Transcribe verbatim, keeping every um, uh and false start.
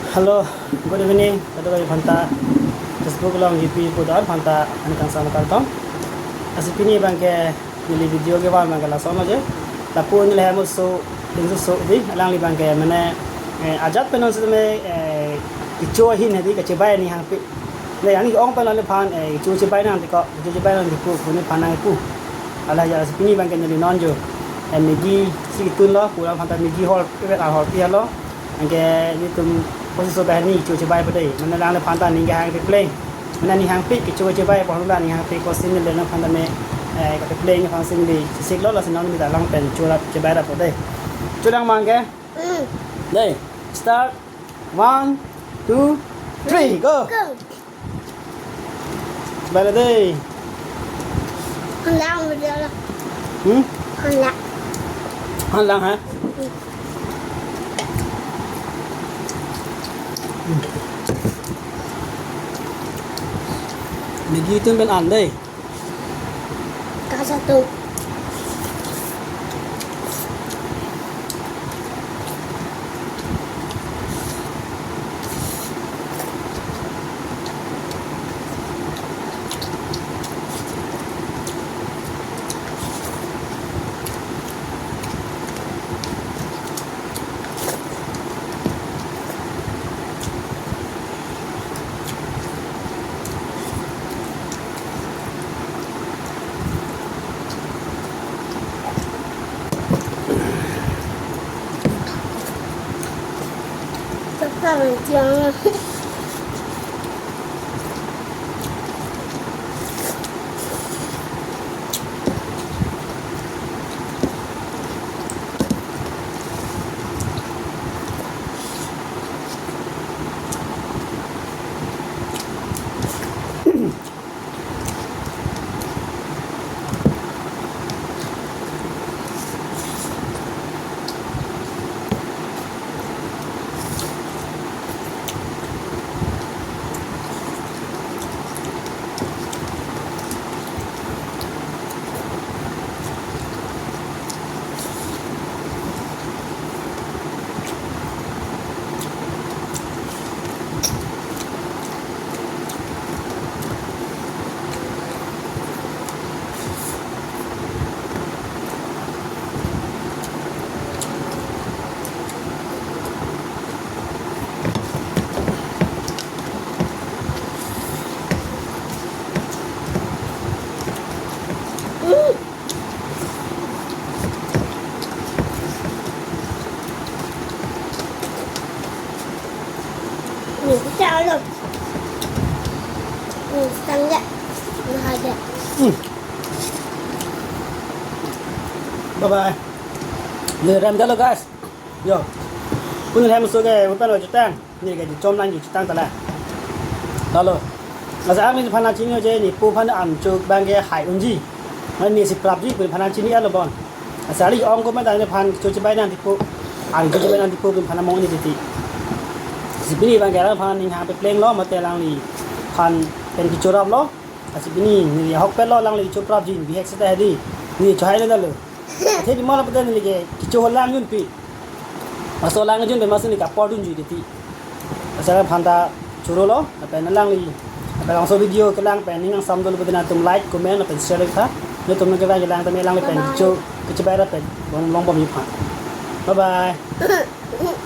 Hello, good evening. Kadokave aphanta, Facebook along G P pu do-an aphanta, ani kangsam kardom. Lasi pini abangke neli video kevan abangke lason aje. Lapu neli hem oso, inso so di, alangli abangke mane, eh, ajat pen non setame, eh, kecho ahin hedi, kachebai aning hangpik. Neli ani ong pen nangliphan, eh, kecho chebai nang tiko, kecho chebai nang tiko, pu neliphan nangpu. Hala aja lasi pini abangke neli non jo, eh, Maggi si tunlo, pu aphanta Maggi hor, pet a hor pi halo. Anke nelitum kosi so bahani kecho chebai pu dei. Mane alangliphan ta aning kehang pepleng. Mane aning hangpik kecho chebai pu aning hangpik kosi neli alangliphan ta me, eh, kapepleng aphan si neli chesiklo, lasi non neli ta alang pen kecho rap chebai rap pu dei. Kecho lang abangke. Hmm. Dei, start. One, two, three, go. Go. Balik dei. Henlang video lo. Hmm? Henlang. Henlang ha? Hmm. Hmm. Maggi tun pen an dei. Kasa tu. Bye bye. Neli rem detlo guys. Yo. Pu neli hem oso ke upan lo chetang. Neli ke chom lang chetang tala. Lalo. Lasi arni aphan nangchini je nepu aphan an chok abangke hai unji. Mane nesi prapji pu aphan nangchini alo bon. Lasi ali ong ko ma dan aphan kecho chebai nang tipo. An kecho chebai nang tipo pu aphan mong ni titi. Lasi pini abangke alangphan aning hang peplenglo mate alangliphan pen kecho raplo. Lasi pini neli ahok pelo alangli kecho prapji bihek seta hedi. Neli chohai le dalo. Athe bimala pute neli ke kecho ho lang junpi. Laso lang junpi masi neli kapor dunji titi. Lasi alangphan ta chorolo, lapen alangli, lapen labangso video kelang pen ning angsam dolo pute nangtum like, comment, lapen share tha. Nelitum nangkevang kelang tame alangli pen kecho, kechebai rap pen, long, longbom iphan. Bye bye.